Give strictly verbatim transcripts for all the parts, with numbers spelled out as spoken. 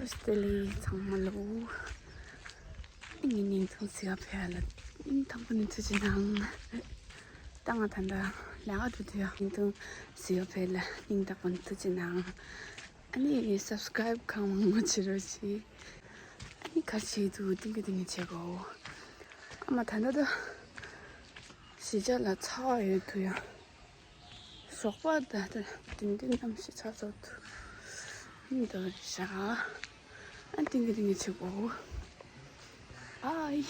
བཀྲ་ཤིས་བདེ་ལེགས་ཚང་མ་ལོ། ངའི་བརྙན་ཐུང་གཟིགས་ཡ་ཕེབས་ལ་སྙིང་ཐག་པ་ནས་ཐུགས་རྗེ་གནང་། ད་ང་ད་ལྟ་ལས་ཀ་འགྲོ་དུས་ཡ་བརྙན་ཐུང་གཟིགས་ཡ་ཕེབས་ལ་སྙིང་ཐག་པ་ནས་ཐུགས་རྗེ་གནང་། ཨ་ནི་སབ་སི་ཀ་རའིབ་གང་མང་མང་བྱེད་རོགས་གྱིས། ཨ་ནི་ག་རེ་བྱེད་འདུག་ཏིང་གི་ཏིང་གི་བྱེད་དགོས། ཨ་མ་ད་ལྟ་ད་གཞིས་ཆགས་ལ་ཚ་བ་ཡོད་དུས་ཡ། ཞོགས་པ་ད་ལྟ་དེ་འདྲའི་གནམ་གཤིས་ཚ་ཚ་འདུག་འདི་རེད་ཤག་ཨ་ཏིང་གི་ཏིང་གི་བྱེད་དགོས། ཨའི།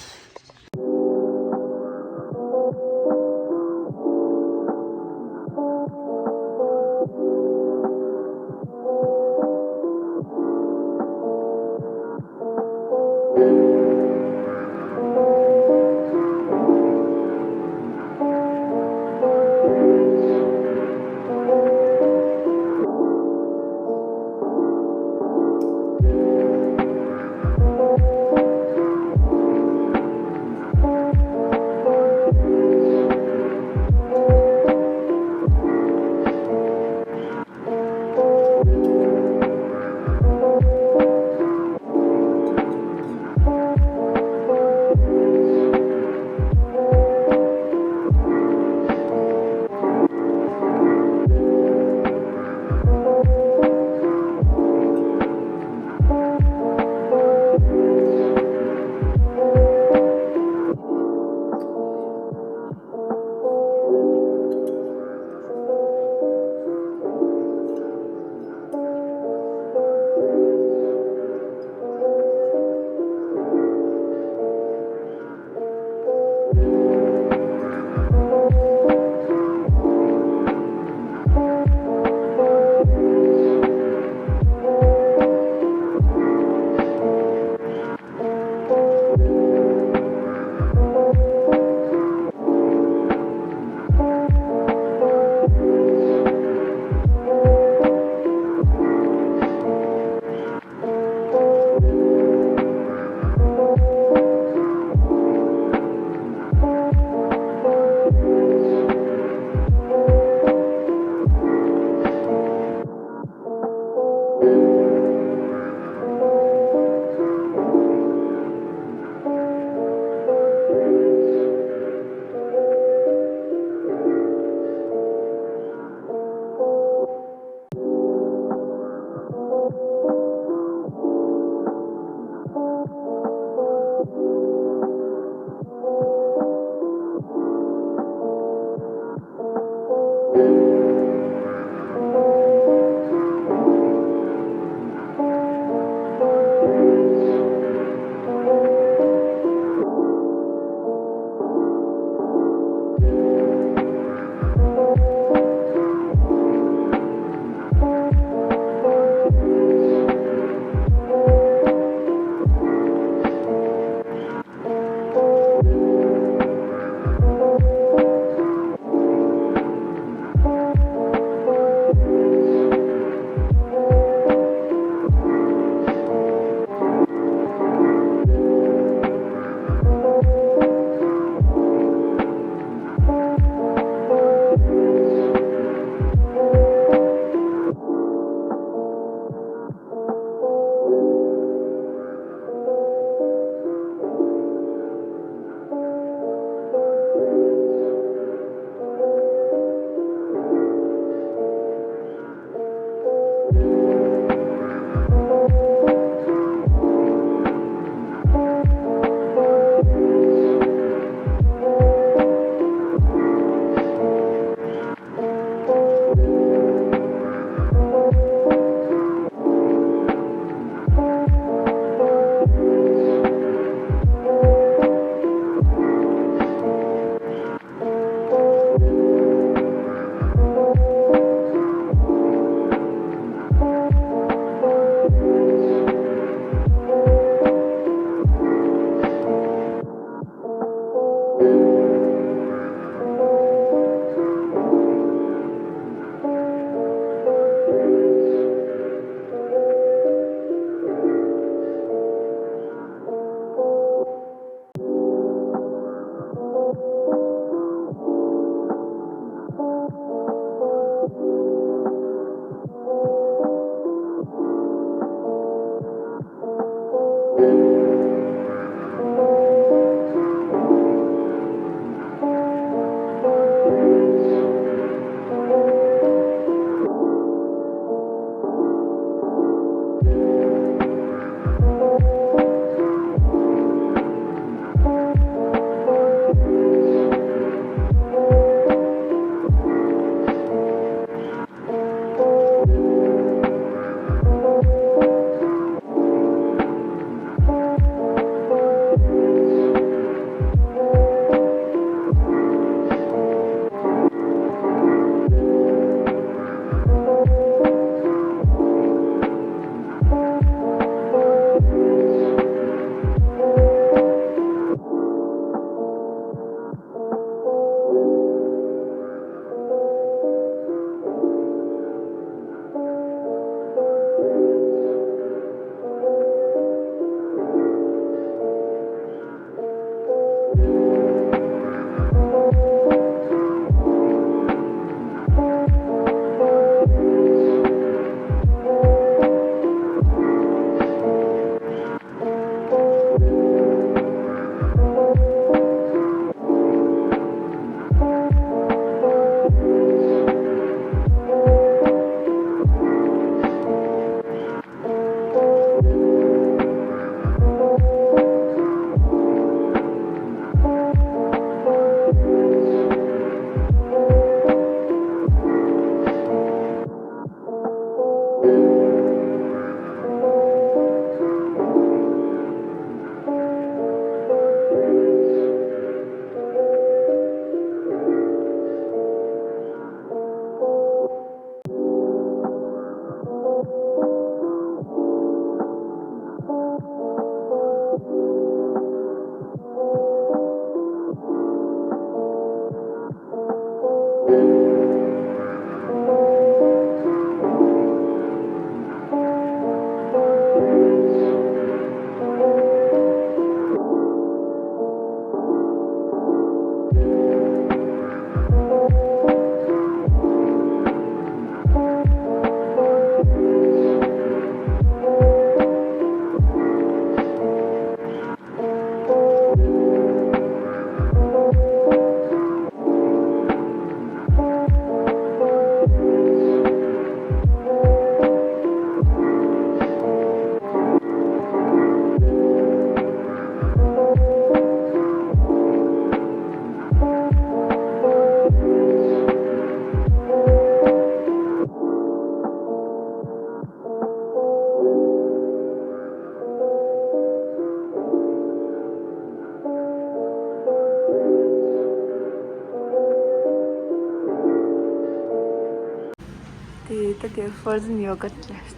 དེ་ད་དེ་frozen yogurt རེད།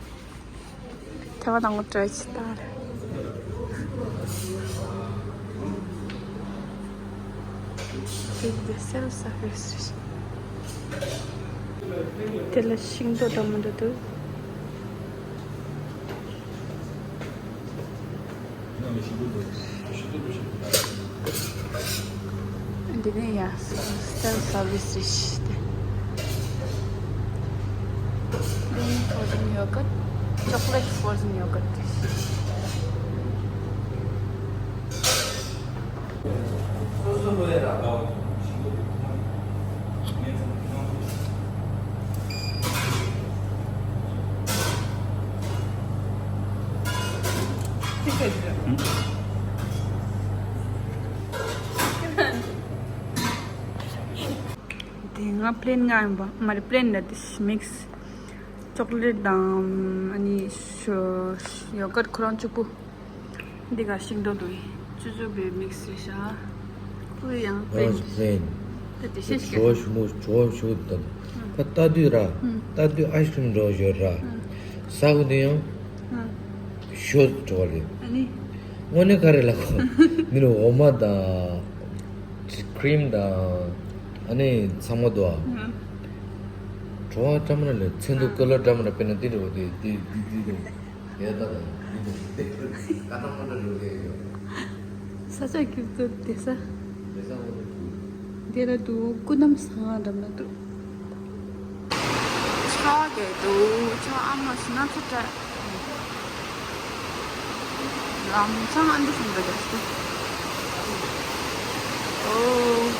ཐལ་བ་དང་པོ་try བྱེད་སྟངས་རེད། དེ་དེ་self service རེད། དེ་ལ་ཤིང་ཏོག་འདྲ་མི་འདྲ་འདུག་འདི་ནས་ཡང་self service རེད་ཤག་འདི་frozen yogurt, chocolate frozen yogurt རེད་ཤག་དེ་ང་plain ང་ཡིན་པ་མ་རེད། plain ལ་དེ་mix chocolate དང་ཨ་ནི་yogurt ཁོ་རང་གཅིག་པུ། འདི་ག་ཤིང་ཏོག་འདུག་ཆུ་ཚོད་པའི་mix རེད་ཤག་ཁོ་ཡང་plain རེད། ད་དེ་ཤེས་ཤེས། ཇོ་ཞུ་མོ་ཇོ་ཞུ་དང་། ད་ལྟ་དུས་ར། ད་ལྟ་དུས་ice cream འགྲོ་ཞོར་ར། ས་གོ་དེ་ཡང་ཤོད་འགྲོ་ལེ། ཨ་ནི། དངོས་གནས་ག་རེ་ལ་གོ། མི་ནི་འོ་མ་དང་cream དང་ཨ་ནི་ཚང་མ་འདུག་ཨ། བྲོ་བ་ཀྲམ་ར་ལེ་ཚན་དུ་ཀ་ལོ་ཀྲམ་ར་དཔེར་ན་འདི་འདྲ་བོ་དེ་དེ་དེ་དེ་དེ། དེ་ལྟ་དང་འདི་དང་དེ་ཀ་ཏ་མ་འདྲ་རེད་དེ་ཡོད། ས་ཆ་རྒྱུ་ཚོ་བསྡད་ས། བསྡད་ས་འོ་དེ་ཀུ། དེ་ལ་འདུག་སྐུ་གནམ་བཟང་འགྲམ་ལ་འདུག་ཆར་པ་རྒྱག་འདུག་ཆར་པ་ཨ་མ་སུ་ན་ཚ་དྲག་ཨམ་ཚང་ཨན་དུ་སུན་དུ་རེད། ཨོ།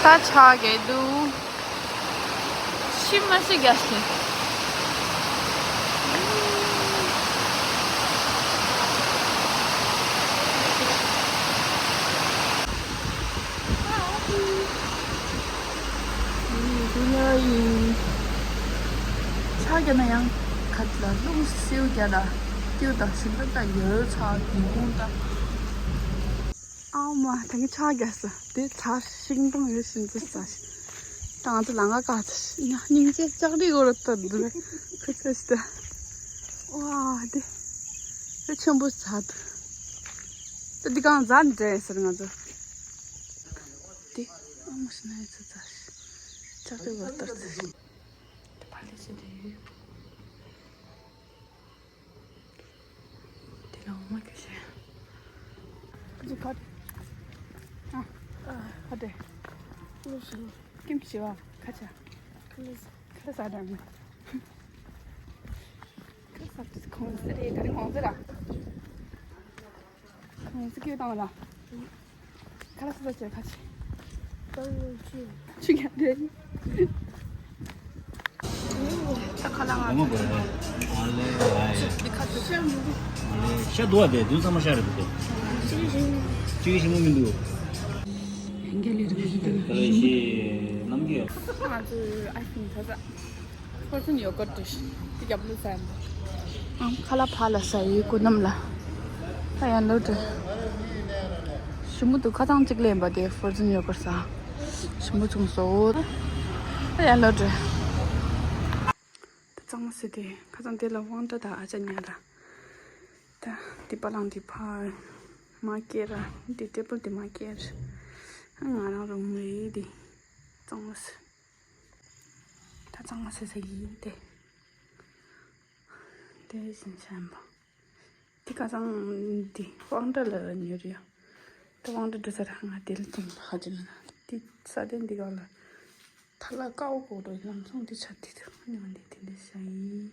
ད་ཆག་གི་འདུག་ཤི་མ་ཤི་རྒྱ་ཤི། ཆག་རྒྱ་ན་ཡང་ཁ་ལ་རླུང་སེའུ་རྒྱ་ལ་སྐྱུ་དང་ཞིམ་པ་དང་ཡོད་ཆག་གི་ཧུང་དང་། ཨའོ་མ། ད་ངས་ཆག་རྒྱག་སོང་། དེ་ཚ་ཤིང་སྡོང་ཡོད་བཞིན་དུ་ཟ་ཞིང་། ད་ང་ཚོ་ལ་ང་ཀ་ཚ་ཞིང་སྙིང་རྗེ་ལྕགས་རི་འོ་ར་ལྟ་འདུག་ཁ་ཚ་ཞིག་ད། ཝ་དེ། དེ་ཆེན་པོ་ཚ་འདུག་ད་འདི་གང་ཟ་ནས་འདྲ་ཟེར་ང་ཚོ། དེ་ཨ་མ་ཞིག་ན་ཡི་ཚ་ཚ་ཞིང་། ལྕགས་རི་འོ་ལྟར་ཚ་ཞིང་། དེ་ཕ་ལེ་ཞིག་དེ་ཡོད། དེ་ལ་འོ་མ་སྐྱུར་བྱས། ཁ་ཅིག་ཁ། ཨ། ཨ། ཁ་དེ། ཀུ་ཤུ། ཀིམ་ཆི་བ། ཁ་ཆ། ཁ་ལ་ས་དང་། ཁ་ལ་ས་དེ་གོང་ས་རེད། ད་རིང་གོང་ས་ར། གོང་ས་སྐྱོད་བཏང་ལ། ཁ་ལ་ས་ས་བྱས་ཁ་ཆེ། ཆུ་ཁ་དེ། ད་ཁ་ལ་ང་ཚོ་འདི་ཁ་ཚོ་ཤ་མི་འདུག་ཤ་འདུག་བ། དེ་དུས་ཚང་མ་ཤ་རེད་འདུག་གཅིག་གི་ཞིམ་པོ་མི་འདུག་ཧན་གྱི་ལས་རིགས་ཀྱི་དེ་ལ་ཤི་ནམ་གྱི། ང་ཚོ་ཨ་ཕིན་ད་ད་ཧྥོར་ཛན་ཡོ་གར་ཏུ་ཤི་དེ་རྒྱབ་ལུ་ཟ་ཡིན་པ། ཨང་ཁ་ལ་ཕ་ལ་ས་ཡི་སྐུ་ནམ་ལ། ད་ཡང་ལོ་དྲི། ཞི་མོ་དུ་ཁ་ཚང་གཅིག་ལེན་པ་དེ་ཧྥོར་ཛན་ཡོ་གར་ས། ཞི་མོ་ཆུང་སོ། ད་ཡང་ལོ་དྲི། ད་གཙང་མ་སི་དེ་ཁ་ཚང་དེ་ལ་དབང་གྲྭ་དང་ཨ་ཅག་ཉལ་ར། ད་དེ་པ་ལང་དེ་ཕ། མ་སྐྱེ་ར་དེ་ཊེ་བལ་དེ་མ་སྐྱེ་ར། ང་རང་རང་མི་དེ་གཙང་མ་སི། ད་གཙང་མ་སི་ས་ཡིན་དེ། དེ་བཞིན་བྱམས་པ། དེ་ཁ་སང་དེ་དབང་གྲྭ་ལ་ཉོ་རེད། ད་དབང་གྲྭ་འགྲོ་ས་ར་ང་དེ་ལ་ཐོན་པ་ཧ་ཅང་ན་དེ་ས་དེ་འདི་ག་ལ་ཐ་ལ་ཀའོ་གོ་རོ་ལམ་སང་དེ་ཆ་དེ་ཐོན་ནས་འདི་དེ་འདྲ་ཤ་ཡིན།